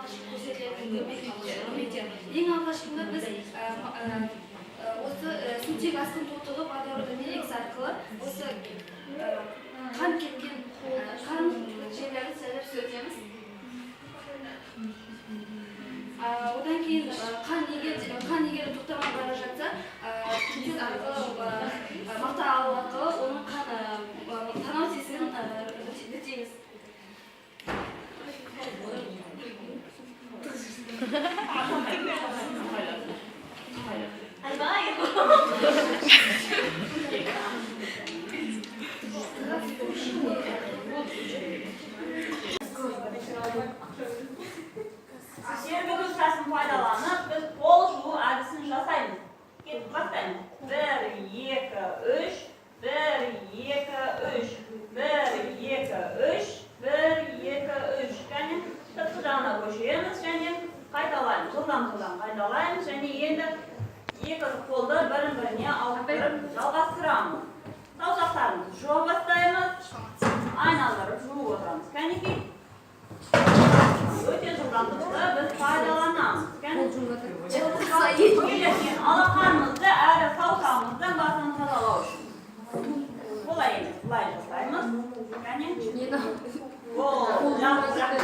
алғашқы көрсетілетін көмектер. Ең алғашқында біз осы сутек астын тотығып водородный арқылы осы қан кеткен қан жерлерді сәлеп сүртеміз. Одан кейін қан егер тоқтамай бара жатса, пинцет арқылы, мақта алу арқылы оның қан танау тесігін бітейміз. Сергүгіл шасын пайдаланып, біз қол жуу әдісін жасаймыз. Кетіп бастаймыз. Бір, екі, үш, бір, екі, үш, бір, екі, үш, бір, екі, үш. Және сыртқы жағына көшеміз және қайталаймыз. Жылдам жылдам қайталаймыз және енді екі қолды бірін біріне ауыстырып жалғастырамыз. Саусақтарымызды жуа бастаймыз, айналдырып жуып отырамыз. Кәнекей, өте жылдамдықты біз пайдаланамыз. Келесі алақанымызды әрі саусағымыздың басын тазалау үшін. Олай емес, былай жасаймыз. Кәне. О, жақсы.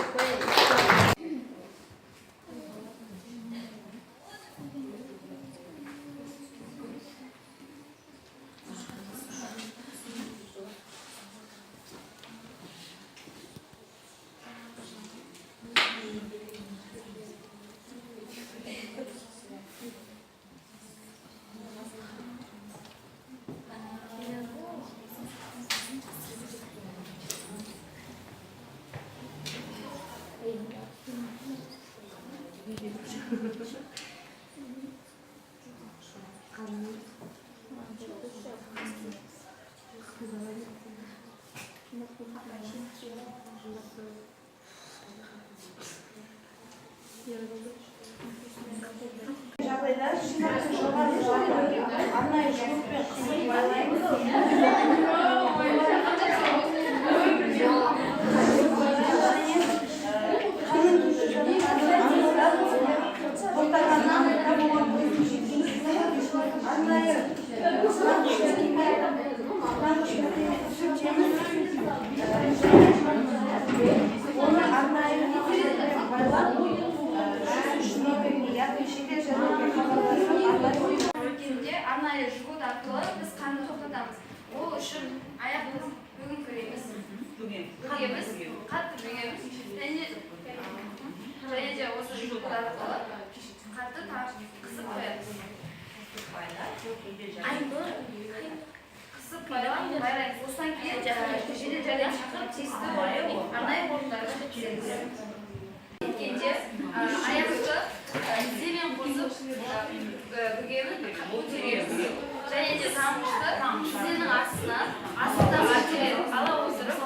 Жағдайда жоғары арнайы жгутпен қысып байлаймыз. Және қанның кетіп жатқанын тоқтағанын анықтап, оған көзіміз жеткенде арнайы сүртеміз. Оны арнайы байлап, 103 номеріне, яғни жедел жәрдемге хабарласып, арнайы Кезінде арнайы жгут арқылы біз қанды тоқтатамыз. Ол үшін аяғымыз бүгіңкіреміз, бүгеміз, қатты бүгеміз және де осы жгут арқылы қатты қысып қоямыз. Қысып байлап байлаймыз. Осыдан кейін жедел жәрдем шақырып, тиісті арнайы орындарға жеткіземіз. Кеткенде аяқты тіземен қосып бүгеміз, көтереміз және де таңғышты тізенің астына, астындағы артерияны ала отырып,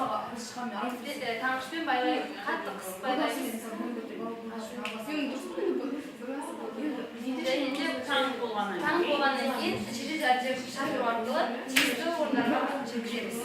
таңғышпен байлаймыз, қатты қысып байлаймыз және де Таң болғаннан таң болғаннан кейін жедел жәрдем шақыру арқылы тиісті орындарға жеткіземіз.